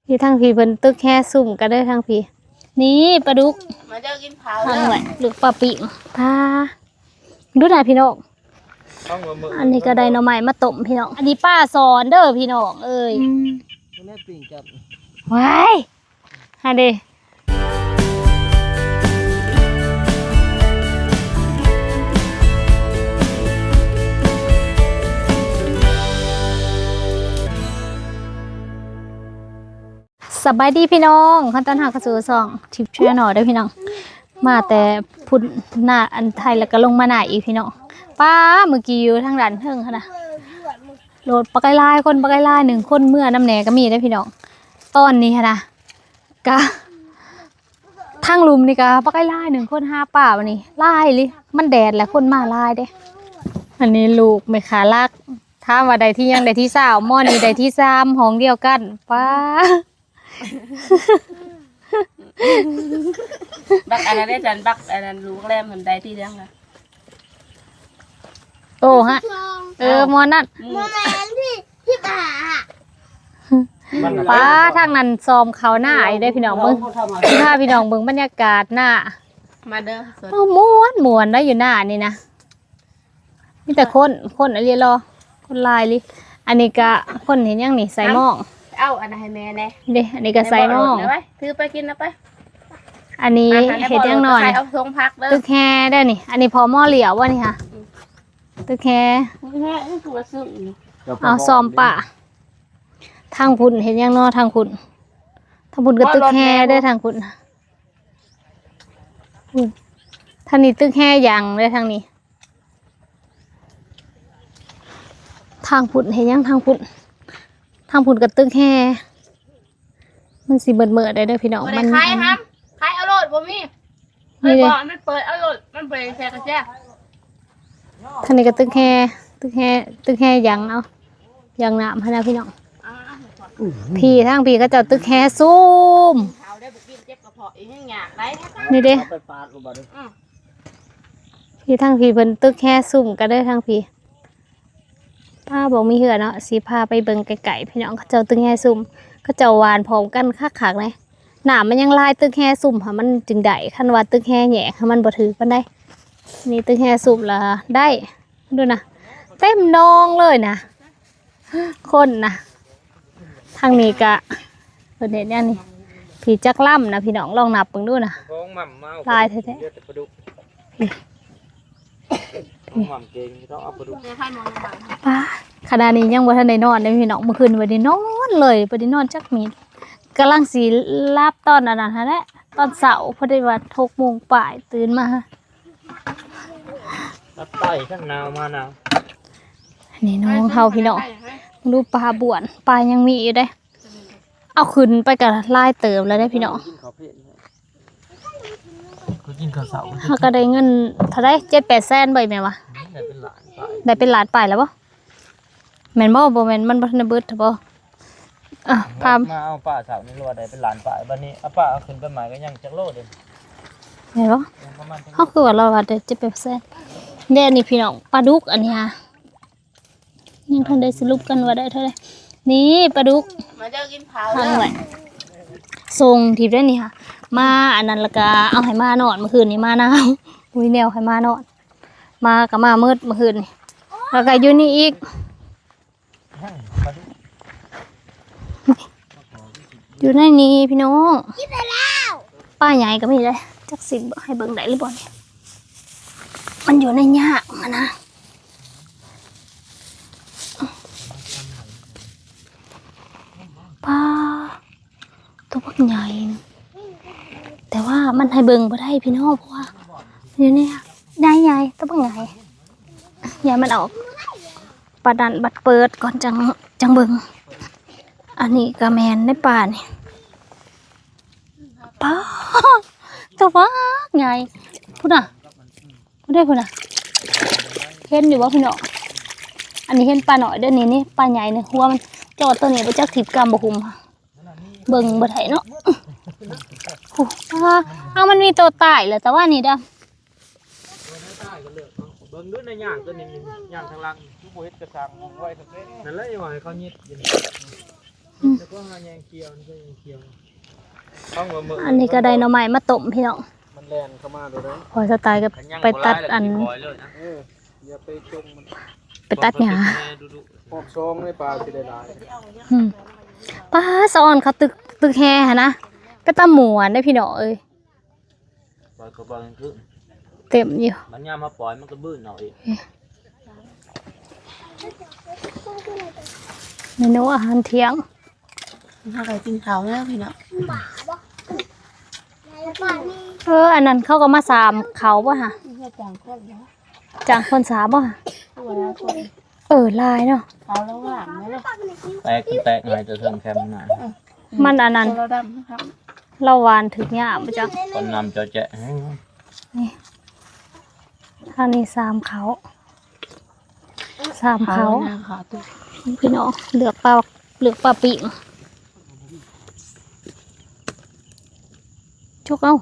ຢູ່ທາງພີ້ເພິ່ນຕຶກແຫຊຸມກັນເດີທາງພີ້. ນີ້ປາດຸກ ມາເດີກິນເຂົ້າເດີ ທາງໄວ້ລູກປາປີ້ງ. ປາ ດູນະພີ່ນ້ອງ ອັນນີ້ກໍໄດ້ໜໍ່ໄມ້ມາຕົ້ມພີ່ນ້ອງ. ອັນນີ້ປາສອນເດີພີ່ນ້ອງເອີຍ. ອືມ ແມ່ປີ້ງຈັບ ວ້າຍ ຫັ້ນເດ. ສະບາຍດີພີ່ນ້ອງ ຂໍຕ້ອນຮັບເຂົ້າສູ່ຊ່ອງທິບແຊນແນວເດີພີ່ນ້ອງ. ມາແຕ່ພຸ້ນໜ້າອັນໄທ ແລ້ວກໍລົງມາໜ້າອີກພີ່ນ້ອງ. ປ້າ ເມື່ອກີ້ຢູ່ທາງດ້ານເທິງຫັ້ນນະ ລົດບັກຫຼາຍໆ ຄົນບັກຫຼາຍໆ ໜຶ່ງຄົນເມືອນຳແດ່ກໍມີເດ້ພີ່ນ້ອງ. ຕອນນີ້ຫັ້ນນະ ກະ ທາງລຸ່ມນີ້ກະບັກຫຼາຍໜຶ່ງຄົນຫາປາ ບາດນີ້ຫຼາຍອີ່ຫຼີ ມັນແດດແຫຼະ ຄົນມາຫຼາຍເດ້. ອັນນີ້ລູກແມ່ຄ້າລັກ ຖາມວ່າໄດ້ທີຫຍັງ ໄດ້ທີຊາວ ໝໍນີ້ໄດ້ທີສາມ ຫ້ອງດຽວກັນ. ປ້າ ບັກອັນນັ້ນເດ້ ຈັນ ບັກອັນນັ້ນ ລູກແລມຫັ້ນໄດ້ທີຫຍັງລະ? ໂອ້ ຮະ ເອີ ໝໍນັ້ນ ໝໍນັ້ນທີ່ ທີ່ປາ ປາ ທາງນັ້ນຊອມເຂົ້ານາອີກເດ້ພີ່ນ້ອງເບິ່ງ. ຊິພາພີ່ນ້ອງເບິ່ງບັນຍາກາດນາ ມາເດີ. ໂອ້ ມ່ວນ ມ່ວນໄດ໋ຢູ່ນານີ້ນະ ມີແຕ່ຄົນ ຄົນອີ່ຫຼີ ຄົນຫຼາຍອີ່ຫຼີ. ອັນນີ້ກະຄົນເຮັດຫຍັງນີ້ ໃສ່ໝ້ອງ. ເອົາອັນນັ້ນໃຫ້ແມ່ແດ່ເດ້. ອັນນີ້ກະໃສ່ໝ້ອງ ຖືໄປກິນນະໄປ. ອັນນີ້ເຮັດຫຍັງນໍນີ້? ຕຶກແຫໄດ໋ນີ້. ອັນນີ້ພໍ່ໝໍຫຼຽວບໍ່ນີ້ຫະ? ຕຶກແຫ ເອົາຊ້ອມປາ. ທາງພຸ້ນເຮັດຫຍັງນໍ ທາງພຸ້ນ? ທາງພຸ້ນກໍຕຶກແຫເດ້ ທາງພຸ້ນ. ທາງນີ້ຕຶກແຫຍັງເດ້ ທາງນີ້. ທາງພຸ້ນເຮັດຫຍັງ ທາງພຸ້ນ? ທາງພຸ້ນກໍຕຶກແຫ. ມັນຊິມືດໆ ໄດ໋ເດີພີ່ນ້ອງ. ມັນ ຂາຍຫຳ ຂາຍເອົາໂລດ ບໍ່ມີ. ນີ້ເດ້ ມັນເປີດເອົາໂລດ ມັນບໍ່ໄດ້ໃສ່ກະແຈ. ທາງນີ້ກໍຕຶກແຫ ຕຶກແຫ ຕຶກແຫຍັງ ເອົາ ຍັງນ້ຳຫັ້ນນະພີ່ນ້ອງ. ພີ້ ທາງພີ້ເຂົາເຈົ້າຕຶກແຫຊຸມ ນີ້ເດ້. ພີ້ ທາງພີ້ເພິ່ນຕຶກແຫຊຸມກັນເດີ ທາງພີ້. ປ້າ ບໍ່ມີເຮືອນເນາະ ຊິພາໄປເບິ່ງໃກ້ໆ ພີ່ນ້ອງ. ເຂົາເຈົ້າຕຶກແຫຊຸມ ເຂົາເຈົ້າຫວ່ານພ້ອມກັນຄັກໆ ເດ້. ນ້ຳມັນຍັງຫຼາຍ ຕຶກແຫຊຸມຫັ້ນມັນຈຶ່ງໄດ້ ຄັນວ່າຕຶກແຫແຍກຫັ້ນມັນບໍ່ຖືກປານໃດ. ນີ້ຕຶກແຫຊຸມລະໄດ້ ເບິ່ງດູນະ ເຕັມໜອງເລີຍນະ ຄົນນະ. ທາງນີ້ກະເພິ່ນເຮັດຫຍັງນີ້ ພີ້ ຈັກລຳນະ ພີ່ນ້ອງ ລອງນັບເບິ່ງດູນະ ຫຼາຍແທ້ໆ. ປ້າ ຂະນະນີ້ຍັງບໍ່ທັນໄດ້ນອນເດ້ພີ່ນ້ອງ ມື້ຄືນບໍ່ໄດ້ນອນເລີຍ ບໍ່ໄດ້ນອນຈັກມິດ. ກຳລັງຊິຫຼັບຕອນອັນນັ້ນຫັ້ນແຫຼະ ຕອນເຊົ້າ ພໍດີວ່າຫົກໂມງປາຍຕື່ນມາ. ຕັດໄຕ້ ທັງໜາວມາໜາວ. ນີ້ນ້ອງເຮົາພີ່ນ້ອງ ເບິ່ງດູປາບ້ວນ ປາຍັງມີຢູ່ເດ້. ເອົາຂຶ້ນໄປກໍຫຼາຍເຕີບແລ້ວເດ້ພີ່ນ້ອງ. ເຮົາກໍໄດ້ເງິນເທົ່າໃດ ເຈັດແປດແສນບໍ່ ອີ່ແມ່ວ່າ ໄດ້ເປັນລ້ານປາຍ ໄດ້ເປັນລ້ານປາຍແລ້ວບໍ່? ແມ່ນບໍ່? ບໍ່ແມ່ນ ມັນບໍ່ທັນໄດ້ເບິດບໍ? ອ່ະ ພາມາເອົາປາເຊົ້ານີ້ ລາວວ່າໄດ້ເປັນລ້ານປາຍ ບັດນີ້ເອົາປາເອົາຂຶ້ນໄປໃໝ່ກໍຍັງຈັກໂລເດ້ ແມ່ນບໍ່? ເຮົາຄືວ່າລາວວ່າໄດ້ເຈັດແປດແສນເດ້. ອັນນີ້ພີ່ນ້ອງ ປາດຸກອັນນີ້ຫາ ຍັງທັນໄດ້ສະຫຼຸບກັນວ່າໄດ້ເທົ່າໃດ. ນີ້ປາດຸກ ມາເດີກິນເຂົ້າເດີ ທາງໄວ້ ສົ່ງທິບໄດ້ນີ້ຫາ ມາອັນນັ້ນ ແລ້ວກະເອົາໃຫ້ໝານອນ ມື້ຄືນນີ້ໝາໜາວ ບໍ່ມີແນວໃຫ້ໝານອນ. ໝາກໍມາໝົດມື້ຄືນນີ້ ແລ້ວກໍຢູ່ນີ້ອີກ ຢູ່ໃນນີ້ພີ່ນ້ອງ. ປາໃຫຍ່ກໍມີເດ້ ຈັກຊິໃຫ້ເບິ່ງໄດ້ຫຼືບໍ່ນີ້ ມັນຢູ່ໃນຍາກຫັ້ນນະ. ປາ ຕົວບັກໃຫຍ່ ແຕ່ວ່າມັນໃຫ້ເບິ່ງບໍ່ໄດ້ພີ່ນ້ອງ ເພາະວ່າຢູ່ໃນ ໃນໃຫຍ່ ຕົວບັກໃຫຍ່ ຢ່າມັນອອກ. ປານັ້ນບັດເປີດກ່ອນ ຈັ່ງ ຈັ່ງເບິ່ງ. ອັນນີ້ກໍແມ່ນໃນປ່ານີ້ ປາ ຕົວບັກໃຫຍ່ ພຸ້ນນະ. ພຸ້ນເດ້ ພຸ້ນນະ ເຫັນຢູ່ບໍ່ພີ່ນ້ອງ? ອັນນີ້ເຫັນປານ້ອຍເດ້ ນີ້ ນີ້ປາໃຫຍ່ນີ້ ຫົວມັນຈອດໂຕນີ້ ບໍ່ຈັກທິບກຳບໍ່ຫຸ້ມ ເບິ່ງບໍ່ໄດ້ເນາະ. ໂອ້ ປາ ເອົາ ມັນມີໂຕຕາຍແລ້ວ ແຕ່ວ່ານີ້ດຳ ເບິ່ງດູໃນຍ່າງໂຕນີ້ ຍ່າງທາງຫຼັງ ຄືບໍ່ເຮັດກະສັງໄວ້ ນັ້ນແຫຼະ ວ່າໃຫ້ເຂົາຍິດຢູ່ນີ້. ແລ້ວກໍຫາແຍງກ່ຽວ ນີ້ກໍແຍງກ່ຽວ ເອົາ ອັນນີ້ກໍໄດ້ໜໍ່ໄມ້ມາຕົ້ມພີ່ນ້ອງ ມັນແລ່ນເຂົ້າມາໂດດເດີ ພໍສະຕາຍກໍໄປຕັດອັນ ເອີ ຢ່າໄປຈົ່ງມັນ ໄປຕັດຫຍ້າ ອອກສອງໃນປ່າຊິໄດ້ຫຼາຍ ອືມ ປາ ສະອອນເຂົາຕຶກ ຕຶກແຮ່ຫັ້ນນະ ເປັນຕາມ່ວນເດ້ພີ່ນ້ອງເອີຍ. ປອຍກໍປອຍກາງຄືນ ເຕັມຢູ່ ບັດຍາມມາປອຍມັນກໍບືນເອົາເອງ. ເມນູອາຫານທ່ຽງ ເຮົາກໍກິນເຂົ້າແລ້ວພີ່ນ້ອງ ເອີ ອັນນັ້ນເຂົາກໍມາສາມເຂົ້າບໍ່ຫະ ຈ້າງຄົນສາບໍ່ຫະ ເອີ ຫຼາຍເນາະ ເຂົາລະຫວ່າງເນາະ ແຕກ ແຕກໃຫ້ແຕ່ເທິງແຄມໜ້າ ມັນອັນນັ້ນ ລະຫວ່າງຖືກຫຍ້າບໍ່ຈັກ ຄົນນຳເຈົ້າແຈະ ນີ້ ອັນນີ້ສາມເຂົ້າ ສາມເຂົ້າ ເຂົ້ານາຂາຕຸ ພີ່ນ້ອງ ເລືອກປາ ເລືອກປາປີ້ງ ຈົກເອົາ.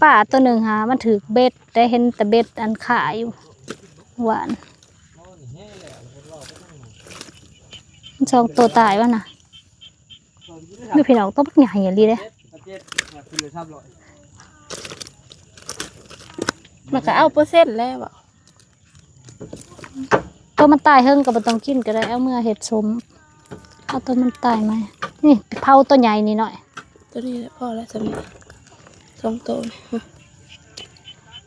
ປາໂຕໜຶ່ງຫາ ມັນຖືກເບັດ ແຕ່ເຫັນແຕ່ເບັດອັນຄາຢູ່ຫວານ ມັນສອງໂຕຕາຍວ່ານະ ນີ້ພີ່ນ້ອງ ໂຕບັກໃຫຍ່ອີ່ຫຼີເດ້ ມັນກໍເອົາເປີເຊັນແລ້ວ. ໂຕມັນຕາຍເຫິງກໍບໍ່ຕ້ອງກິນກໍໄດ້ ເອົາເມືອເຮັດສົມ ເອົາໂຕມັນຕາຍມາ ນີ້ເຜົາໂຕໃຫຍ່ນີ້ໜ້ອຍ ໂຕນີ້ແຫຼະພໍແລ້ວ ສ່ຳນີ້ສອງໂຕນີ້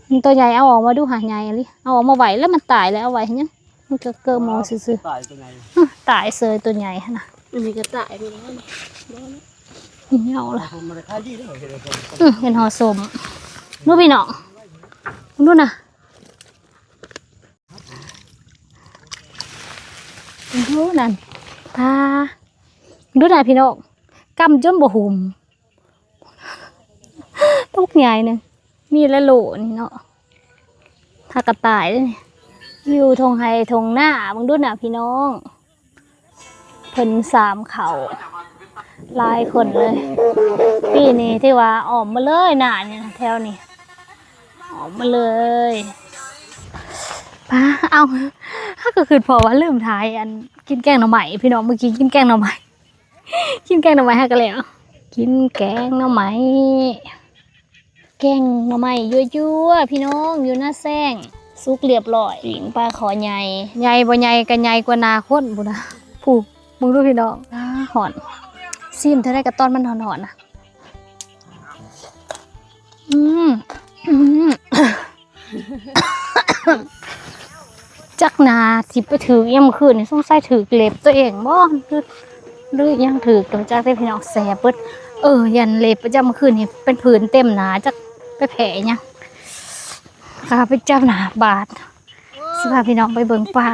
ມັນໂຕໃຫຍ່ ເອົາອອກມາດູຫາ ໃຫຍ່ອີ່ຫຼີ ເອົາອອກມາໄວ້ແລ້ວ ມັນຕາຍແລ້ວ ເອົາໄວ້ເຮັດຫຍັງ ມັນກໍເກີ່ມອອກຊື່ໆ ຕາຍໂຕໃຫຍ່ ຕາຍເສີຍໂຕໃຫຍ່ຫັ້ນນະ ອັນນີ້ກໍຕາຍໄປແລ້ວ ນີ້ເອົາລະ ອື ເຫັນຫໍ່ສົມ ດູພີ່ນ້ອງ ເບິ່ງດູນະ. ເບິ່ງດູນັ້ນ ປາ ເບິ່ງດູນະພີ່ນ້ອງ ກຳຈົນບໍ່ຫຸ້ມ ຕົກໃຫຍ່ໜຶ່ງ ມີແລະໂຫຼນີ້ເນາະ ຫາກະຕາຍເດ້ນີ້ ຢູ່ທົ່ງໄຮ່ທົ່ງນາ ເບິ່ງດູນະພີ່ນ້ອງ. ເພິ່ນສາມເຂົ້າ ຫຼາຍຄົນເລີຍ ປີນີ້ຖືວ່າອ້ອມໝົດເລີຍນານີ້ນະ ແຖວນີ້ ອ້ອມໝົດເລີຍ ປາ ເອົ້າ ເຮົາກໍຄິດພໍ້ວ່າລືມຖ່າຍອັນກິນແກງໜໍ່ໄມ້ ພີ່ນ້ອງ ມື້ກີ້ກິນແກງໜໍ່ໄມ້ ກິນແກງໜໍ່ໄມ້ ເຮົາກໍແລ້ວ ກິນແກງໜໍ່ໄມ້. ແກງໜໍ່ໄມ້ຍົວໆ ພີ່ນ້ອງ ຢູ່ນາແຊງ ສຸກລຽບລ້ອຍ ປີ້ງປາຄໍໃຫຍ່ ໃຫຍ່ບໍ່ໃຫຍ່ກໍໃຫຍ່ກວ່າໜ້າຄົນພຸ້ນນະ ຜູ້ ເບິ່ງດູພີ່ນ້ອງ ອ້າ ຮ້ອນ ຊີມເທື່ອໃດກໍຕອນມັນຮ້ອນໆນະ ອືມ ອືມ. ຈັກໜ້າຊິໄປຖືກຫຍັງມື້ຄືນນີ້ ສົງໄສຖືກເລັບຕົວເອງບໍ່ ຫຼື ຫຼືຫຍັງຖືກ ບໍ່ຈັກເດ້ພີ່ນ້ອງ ແສບເບິດ ເອີ ຢ້ານເລັບປະຈຳມື້ຄືນນີ້ເປັນຜື່ນເຕັມໜ້າ ຈັກໄປແພ້ຫຍັງ ຂ້າໄປຈັບໜ້າບາດ ຊິພາພີ່ນ້ອງໄປເບິ່ງປາ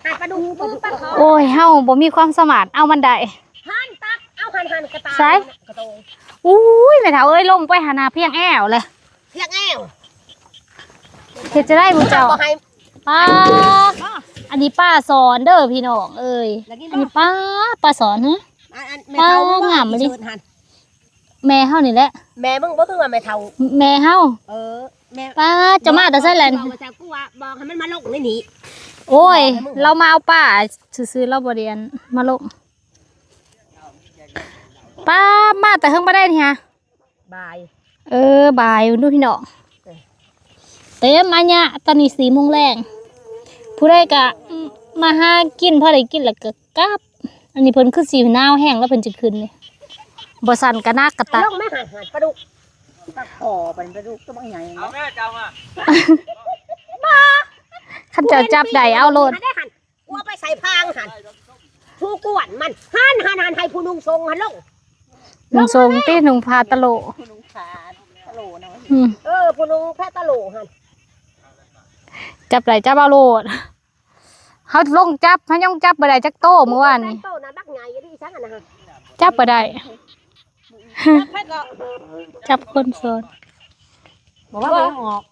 ຫາປາດຸກ ປາດຸກ ໂອ້ຍ ເຮົາບໍ່ມີຄວາມສາມາດເອົາມັນໄດ້ ຫັ້ນຕັກເອົາ ຫັ້ນ ຫັ້ນ ກະຕ່າຍ ໃສ ກະໂຕງ ອຸ້ຍ ແມ່ເຖົ້າເອີຍ ລົງໄປຫັ້ນນະ ພຽງແອວເລີຍ ພຽກແອວ ເຮັດຈັ່ງໃດໝູ່ເຈົ້າ ບໍ່ໃຫ້ ປາ ອັນນີ້ປາສອນເດີພີ່ນ້ອງເອີຍ ອັນນີ້ປາ ປາສອນຫື ອັນ ອັນແມ່ເຖົ້າ ປາງາມອີ່ຫຼີ ແມ່ເຮົານີ້ແຫຼະ ແມ່ມຶງບໍ່ ຄືວ່າແມ່ເຖົ້າ ແມ່ເຮົາ ເອີ ແມ່ ປາ ເຈົ້າມາແຕ່ໃສແຫຼະ ເວົ້າວ່າຈະກູວ່າບອກໃຫ້ມັນມາລົງໃນນີ້ ໂອ້ຍ ລາວມາເອົາປາຊື່ໆ ລາວບໍ່ໄດ້ອັນມາລົງ ປາ ມາແຕ່ເຫິງບໍ່ໄດ້ນີ້ຫາ ບ່າຍ ເອີ ບ່າຍພຸ້ນດູພີ່ນ້ອງ ເອີ ເຕັມອາຍະ ຕອນນີ້ສີ່ໂມງແລງ ຜູ້ໃດກະມາຫາກິນ ພໍໄດ້ກິນແລ້ວກະກັບ ອັນນີ້ເພິ່ນຄືຊິໜາວແຮງແລ້ວເພິ່ນຈະຂຶ້ນນີ້ ບໍ່ຊັ້ນກະໜັກກະຕັກ ລົງມາຫາ ຫາປາດຸກ ປາຄໍ ປາດຸກຕົວບັກໃຫຍ່ ເອົາແມ່ເຈົ້າມາ ຄັນເຈົ້າຈັບໄດ້ເອົາໂລດ ກວມໄປໃສ່ພາງຫັ້ນ ຜູ້ກວນມັນ ຫັ້ນ ຫັ້ນ ຫັ້ນ ໃຫ້ຜູ້ນຸ່ງຊົງຫັ້ນລົງ ນຸ່ງຊົງຕິ ນຸ່ງຜ້າຕະໂຫຼ ອືມ ເອີ ຜູ້ນຸ່ງຜ້າຕະໂຫຼຫັ້ນ ຈັບໄດ້ຈັບເອົາໂລດ ເຮົາລົງຈັບ ເຮົາຍັງຈັບບໍ່ໄດ້ຈັກໂຕມື້ວານນີ້ ໂຕນະບັກໃຫຍ່ອີ່ຫຼີ ຈັ່ງຫັ້ນນະ ຈັບບໍ່ໄດ້ ຈັບຄົນສອນ ບໍ່ວ່າບໍ່ອອກ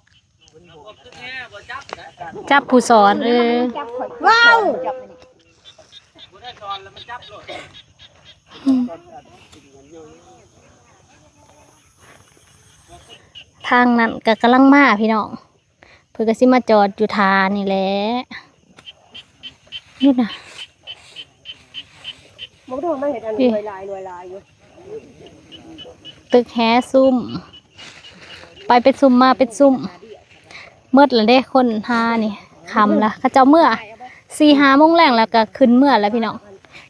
ຈັບຜູ້ສອນ ເອີ ວ້າວ ທາງນັ້ນກໍກຳລັງມາພີ່ນ້ອງ ເພິ່ນກໍຊິມາຈອດຢູ່ທ່ານີ້ແຫຼະ ນີ້ນະ ບໍ່ໄດ້ມາເຮັດອັນ ນີ້ ໜ່ວຍຫຼາຍ ໜ່ວຍຫຼາຍຢູ່ ຕຶກແຫຊຸມ ໄປເປັນຊຸມມາເປັນຊຸມ ໝົດແລ້ວເດ້ ຄົນຫານີ້ ຄ່ຳລະ ເຂົາເຈົ້າເມືອ ສີ່ຫ້າໂມງແລງແລ້ວກໍຂຶ້ນເມືອແລ້ວພີ່ນ້ອງ.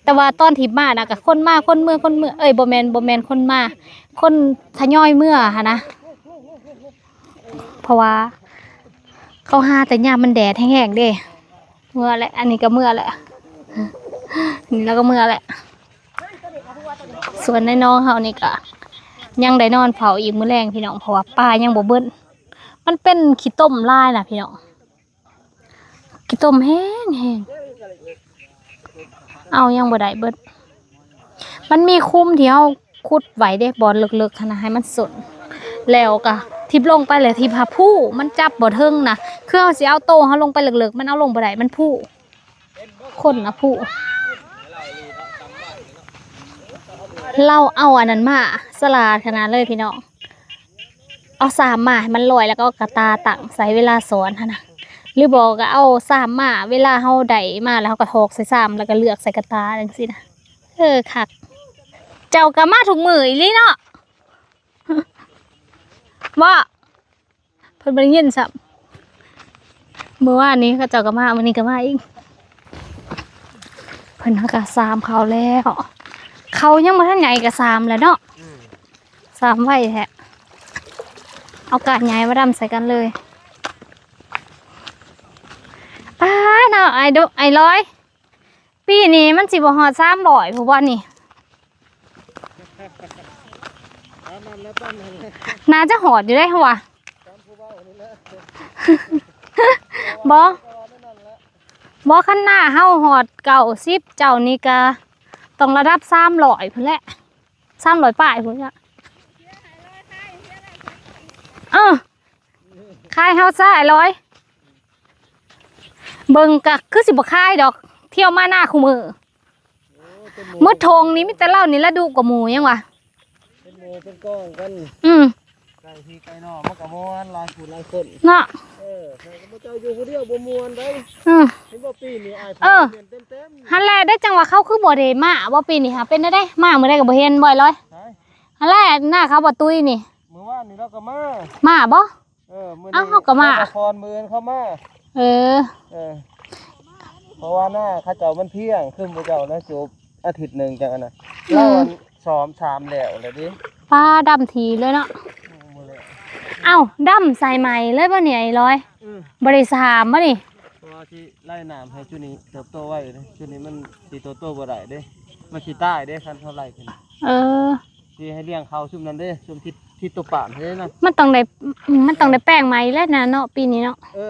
ແຕ່ວ່າຕອນທີ່ມານະ ກໍຄົນມາຄົນເມືອ ຄົນເມືອ ເອີຍ ບໍ່ແມ່ນ ບໍ່ແມ່ນຄົນມາ ຄົນທະຍອຍເມືອຫັ້ນນະ ເພາະວ່າເຂົາຫາແຕ່ຍາມມັນແດດແຮງໆເດ້. ເມືອແຫຼະ ອັນນີ້ກໍເມືອແຫຼະ ນີ້ລາວກໍເມືອແຫຼະ. ສ່ວນໃນໜອງເຮົານີ້ກໍຍັງໄດ້ນອນເຝົ້າອີກມື້ແລງພີ່ນ້ອງ ເພາະວ່າປາຍັງບໍ່ເບິດ ມັນເປັນຂີ້ຕົມຫຼາຍນະພີ່ນ້ອງ ຂີ້ຕົມແຮງໆ ເອົາຍັງບໍ່ໄດ້ເບິດ. ມັນມີຂຸມທີ່ເຮົາຂຸດໄວ້ເດ້ ບ່ອນເລິກໆຫັ້ນນະ ໃຫ້ມັນສົນ ແລ້ວກໍທິບລົງໄປ ແລ້ວທິບຫາພູ ມັນຈັບບໍ່ເຖິງນະ ຄືເຮົາຊິເອົາໂຕເຮົາລົງໄປເລິກໆ ມັນເອົາລົງບໍ່ໄດ້ ມັນພູ ຄົນນະພູ ລາວເອົາອັນນັ້ນມາ ສະຫຼາດຂະໜາດເລີຍພີ່ນ້ອງ. ເອົາຊາມມາໃຫ້ມັນລອຍ ແລ້ວກໍເອົາກະຕ່າຕັ້ງໃສ່ເວລາສອນຫັ້ນນະ ຫຼືບໍ່ກໍເອົາຊາມມາ ເວລາເຮົາໄດ້ມາແລ້ວ ເຮົາກໍຖອກໃສ່ຊາມ ແລ້ວກໍເລືອກໃສ່ກະຕ່າຈັ່ງຊີ້ນະ. ເອີ ຄັກ ເຈົ້າກໍມາທຸກມື້ອີ່ຫຼີເນາະ ເບາະ ເພິ່ນບໍ່ໄດ້ຍິນຊ້ຳ ມື້ວານນີ້ເຂົາເຈົ້າກໍມາ ມື້ນີ້ກໍມາອີກ. ເພິ່ນຫາກະຊາມເຂົ້າແລ້ວ ເຂົ້າຍັງບໍ່ທັນໃຫຍ່ກໍຊາມແລ້ວເນາະ ອືມ ຊາມໄວແທ້ ເອົາກ້ານໃຫຍ່ມາດຳໃສ່ກັນເລີຍ. ປ້າເນາະ ອ້າຍດຸ ອ້າຍລອຍ ປີນີ້ມັນຊິບໍ່ຮອດສາມຮ້ອຍພຸ້ນບໍ່ນີ້ ປານນັ້ນແຫຼະ ປານນັ້ນແຫຼະ ໜ້າຈະຮອດຢູ່ເດ້ເຮົາວ່າ ຕາມຜູ້ເວົ້ານີ້ແຫຼະ ບໍ່ ບໍ່ ຄັນໜ້າເຮົາຮອດເກົ້າສິບ ເຈົ້ານີ້ກະຕ້ອງລະດັບສາມຮ້ອຍພຸ້ນແຫຼະ ສາມຮ້ອຍປາຍພຸ້ນລະ ເອີ ຂາຍເຮົາຊະອ້າຍລອຍ ເບິ່ງກະຄືຊິບໍ່ຂາຍດອກ ທ່ຽວມານາຄູ່ມື້ ໂອ້ ເບິດຖົງນີ້ມີແຕ່ລາວນີ້ລະດຸກວ່າໝູ່ຍັງວະ ເປັນໝູ່ເປັນກອງກັນ ອືມ ໄກ່ພີ່ໄກ່ນ້ອງມັນກໍມ່ວນ ຫຼາຍຜູ້ຫຼາຍຄົນເນາະ ເອີ ຂ້ອຍກໍບໍ່ເຈົ້າຢູ່ຜູ້ດຽວບໍ່ມ່ວນໃດ ອືມ ເຫັນບໍ່ປີນີ້ອ້າຍ ເອີ ເປັນເຕັມໆ ຫັ້ນແຫຼະ ໄດ້ຈັງວ່າເຂົາຄືບໍ່ໄດ້ມາບໍ່ປີນີ້ຫາ ເປັນແນວໃດ ມາມື້ໃດກໍບໍ່ເຫັນ ບໍ່ອ້າຍລອຍ ໃສ ຫັ້ນແຫຼະ ໜ້າເຂົາບໍ່ຕຸ້ຍນີ້ ມື້ວານນີ້ລາວກໍມາ ມາບໍ່? ເອີ ມື້ນີ້ ເອົ້າ ເຮົາກໍມາ ເຂົາກໍຄອນ ມື້ອື່ນເຂົາມາ ເອີ ເອີ ເພາະວ່າໜ້າເຂົາເຈົ້າມັນພຽງ ຄືໝູ່ເຈົ້ານະ ສູບອາທິດໜຶ່ງຈັ່ງອັນນະ ອືມ ລາວອັນສອມສາມແລ້ວແຫຼະເດ້ ປ້າດຳຖີ່ເລີຍເນາະ ອືມ ບໍ່ແລ້ວ ເອົ້າ ດຳໃສ່ໃໝ່ເລີຍບໍ່ນີ້ອ້າຍລອຍ? ອືມ ບໍ່ໄດ້ສາມບໍ່ນີ້? ເພາະວ່າຊິໄລ່ນ້ຳໃຫ້ຈຸນີ້ເຕີບໂຕໄວເດ້ ຈຸນີ້ມັນຊິເຕີບໂຕບໍ່ໄດ້ເດ້ ມັນຊິຕາຍເດ້ ຄັນເຮົາໄລ່ຂຶ້ນ ເອີ ຊິໃຫ້ລ້ຽງເຂົ້າຊຸມນັ້ນເດ້ ຊຸມທີ່ ທີ່ຕົວປານເດ້ນະ ມັນຕ້ອງໄດ້ ມັນຕ້ອງໄດ້ແປງໃໝ່ແລ້ວນະເນາະ ປີນີ້ເນາະ ເອີ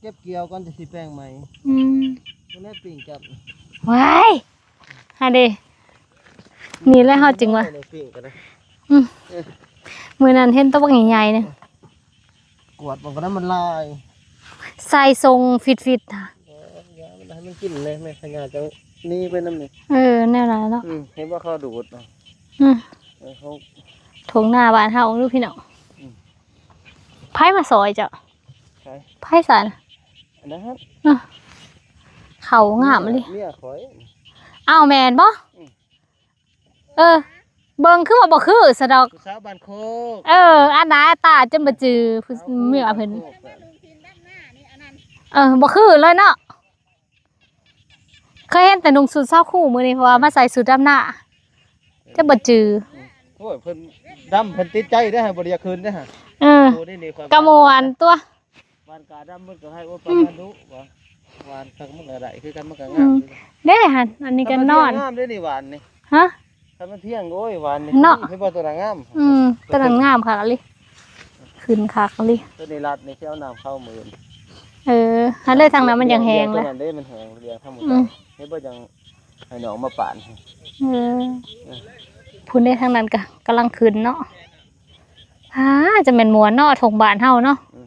ເກັບກ່ຽວກ່ອນຈະຊິແປງໃໝ່ ອືມ ຜູ້ແລະປີ້ງກັບ ວ້າຍ ຫາເດ້ ນີ້ແຫຼະເຮົາຈຶ່ງວ່າ ປີ້ງກັນນະ ອືມ ເອີ ມື້ນັ້ນເຫັນໂຕບັກໃຫຍ່ໆ ນີ້ ກວດມັນກໍໄດ້ ມັນຫຼາຍ ໃສ່ຊົງຟິດໆ ເອີ ຢ່າມັນໃຫ້ມັນກິນແດ່ ແມ່ຂະຫຍາດຈັ່ງໜີໄປນຳນີ້ ເອີ ແນວນັ້ນເນາະ ອືມ ເຫັນບໍ່ເຂົາດູດເນາະ ອືມ ເອີ ເຂົາ ທົ່ງນາບ້ານເຮົາເດີພີ່ນ້ອງ ອືມ ໃຜມາຊ່ອຍເຈົ້າ? ໃຜ? ໃຜຊັ້ນ? ອັນນັ້ນ ເອີ ເຂົ້າງາມອີ່ຫຼີ ເມຍຂ້ອຍ ອ້າວ ແມ່ນບໍ່? ອືມ ເອີ ເບິ່ງຄືວ່າບໍ່ຄືຊະດອກ ຜູ້ສາວບ້ານໂຄກ ເອີ ອັນໜ້າຕາຈົນບໍ່ຈື່ ຜູ້ເມຍເພິ່ນ ເອີ ບໍ່ຄືເລີຍເນາະ ເຄີຍເຫັນແຕ່ນຸ່ງຊຸດຊາວຄູ່ມື້ນີ້ ເພາະວ່າມາໃສ່ຊຸດດຳນາ ຈະບໍ່ຈື່ ໂອ້ຍ ເພິ່ນດຳ ເພິ່ນຕິດໃຈເດ້ ບໍ່ໄດ້ຢາກຄືນເດ້ ເອີ ໂອ້ ນີ້ ນີ້ ກະມ່ວນຕົວ ວານກາດຳເບິດກໍໃຫ້ ໂອ້ ປານນັ້ນດຸວ່າ ວານຄັກ ມັນກໍໄດ້ຄືກັນ ມັນກໍງາມ ເດ້ຫັ້ນ ອັນນີ້ກໍນອນ ງາມເດ້ນີ້ ວານນີ້ ຮະ ຄັນມັນທ່ຽງ ໂອ້ຍ ວານນີ້ເນາະ ເຫັນບໍ່ ຕົວນັ້ນງາມ ອືມ ຕົວນັ້ນງາມຄັກອີ່ຫຼີ ຂຶ້ນຄັກອີ່ຫຼີ ຕົວນີ້ລັດນີ້ ຊິເອົານ້ຳເຂົ້າມື້ອື່ນ ເອີ ຫັ້ນເລີຍ ທາງນັ້ນມັນຍັງແຫ້ງ ຕົວ ແລ້ວ ນັ້ນເດ້ ມັນແຫ້ງ ລ້ຽງທຳມະຊາດ ອືມ ເຫັນບໍ່ ຈັ່ງໃຫ້ນ້ອງມາປານ ເອີ ເອີ ພຸ້ນເດ້ ທາງນັ້ນກໍກຳລັງຂຶ້ນເນາະ ອາ ຈະແມ່ນມ່ວນເນາະ ທົ່ງບ້ານເຮົາເນາະ ອືມ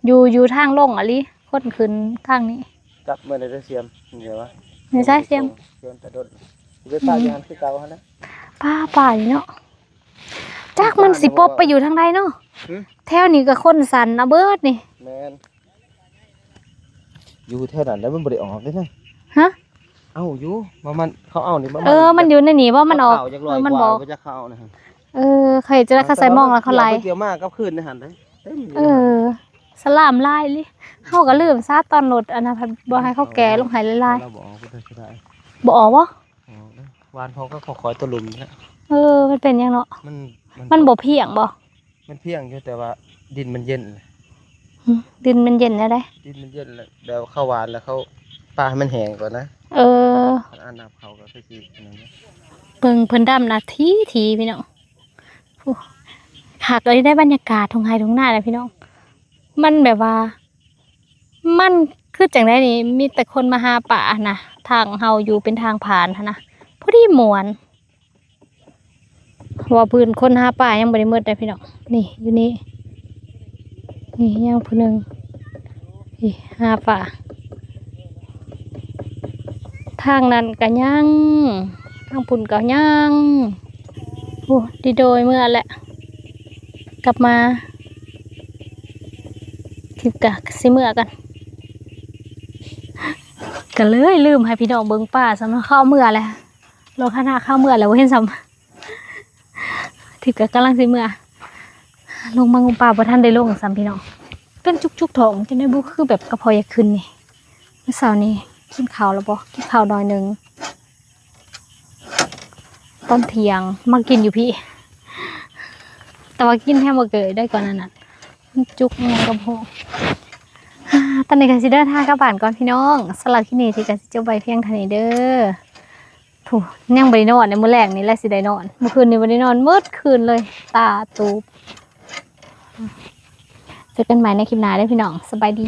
ຢູ່ ຢູ່ທາງລົງອີ່ຫຼີ ຄົນຂຶ້ນທາງນີ້ ຈັບມື້ໃດຈະສຽມ ນີ້ວະ ນີ້ໃສສຽມ ສຽມແຕ່ດົນ ໄປປະຢູ່ຫັ້ນຄືເກົ່າຫັ້ນນະ ປາ ປານີ້ເນາະ ຈັກມັນຊິປົບໄປຢູ່ທາງໃດເນາະ ຫື ແຖວນີ້ກໍຄົນສັນເອົາເບິດນີ້ ແມ່ນ ຢູ່ແຖວນັ້ນແຫຼະ ມັນບໍ່ໄດ້ອອກເດ້ນະ ຮະ ເອົາຢູ່ ວ່າມັນ ເຂົາເອົານີ້ບໍ່ ເອີ ມັນຢູ່ໃນນີ້ບໍ່ ມັນອອກ ເຂົາເອົາຈາກລອຍ ເອີ ມັນບໍ່ ກວ່າບໍ່ຈັກເຂົາເອົານະ ເອີ ເຂົາເຮັດຈັ່ງໃດ ເຂົາໃສ່ມອງແລ້ວເຂົາໄລ່ ໄປກ່ຽວມາກັບຄືນໃນຫັ້ນເດ້ ເຕັມ ເອີ ສະຫຼາມຫຼາຍອີ່ຫຼີ ເຮົາກໍລືມຊະ ຕອນລົດອັນນັ້ນ ບໍ່ໃຫ້ເຂົາແກ່ລົງໃຫ້ຫຼາຍໆ ບໍ່ອອກບໍ່? ວານເຂົາກໍຄ່ອຍໆຕົວຫຼຸມແຫຼະ ເອີ ມັນເປັນຫຍັງເນາະ ມັນ ມັນບໍ່ພຽງບໍ່? ມັນພຽງຢູ່ ແຕ່ວ່າດິນມັນເຢັນ ອືມ ດິນມັນເຢັນແນວໃດ? ດິນມັນເຢັນແລ້ວ ແບບເຂົາຫວ່ານແລ້ວເຂົາປະໃຫ້ມັນແຫ້ງກ່ອນນະ ເອີ ຄັນອາບນ້ຳເຂົ້າກໍຄືຊິອັນນັ້ນ ເບິ່ງເພິ່ນດຳນາທີໆ ພີ່ນ້ອງ ໂອ້ ຄັກເລີຍໄດ໋ ບັນຍາກາດທົ່ງໄຮ່ທົ່ງນານະພີ່ນ້ອງ ມັນແບບວ່າ ມັນຄືຈັ່ງໃດນີ້ ມີແຕ່ຄົນມາຫາປາຫັ້ນນະ ທາງເຮົາຢູ່ເປັນທາງຜ່ານຫັ້ນນະ ພໍດີມ່ວນ ເພາະວ່າພື້ນຄົນຫາປາຍັງບໍ່ໄດ້ໝົດເດ້ພີ່ນ້ອງ ນີ້ຢູ່ນີ້ ນີ້ຍັງຜູ້ໜຶ່ງ ນີ້ຫາປາ ທາງນັ້ນກະຍັງ ທາງພຸ້ນກະຍັງ ໂອ້ ດີໂດຍເມືອແຫຼະ ກັບມາ ທິບກະຊິເມືອກັນ ກະເລີຍລືມໃຫ້ພີ່ນ້ອງເບິ່ງປາຊ້ຳເນາະ ເຂົາເມືອແລ້ວ ລອງຄະນະເຂົາເມືອແລ້ວບໍ່ເຫັນຊ້ຳ ທິບກະກຳລັງຊິເມືອ ລົງມາງຸມປາບໍ່ທັນໄດ້ລົງຊ້ຳພີ່ນ້ອງ ເປັນຈຸກໆທ້ອງ ຈັ່ງໃດບໍ່ຄືແບບກະເພາະຢາກຂຶ້ນນີ້ ມື້ເຊົ້ານີ້ກິນເຂົ້າແລ້ວບໍ່? ກິນເຂົ້າໜ້ອຍໜຶ່ງ ຕອນທ່ຽງມາກິນຢູ່ພີ້ ແຕ່ວ່າກິນແຮງບໍ່ເກີຍໄດ້ກ່ອນນັ້ນນະ ມັນຈຸກຫຍັງກໍບໍ່ຮູ້ ຕອນນີ້ກໍຊິເດີນທາງກັບບ້ານກ່ອນພີ່ນ້ອງ ສຳລັບຄລິບນີ້ທິບກໍຊິຈົບໄວ້ພຽງເທົ່ານີ້ເດີ ໂອ້ ຍັງບໍ່ໄດ້ນອນເດ້ ມື້ແລງນີ້ແຫຼະຊິໄດ້ນອນ ມື້ຄືນນີ້ບໍ່ໄດ້ນອນໝົດຄືນເລີຍ ຕາຕູບ ເຈີກັນໃໝ່ໃນຄລິບໜ້າເດີພີ່ນ້ອງ ສະບາຍດີ.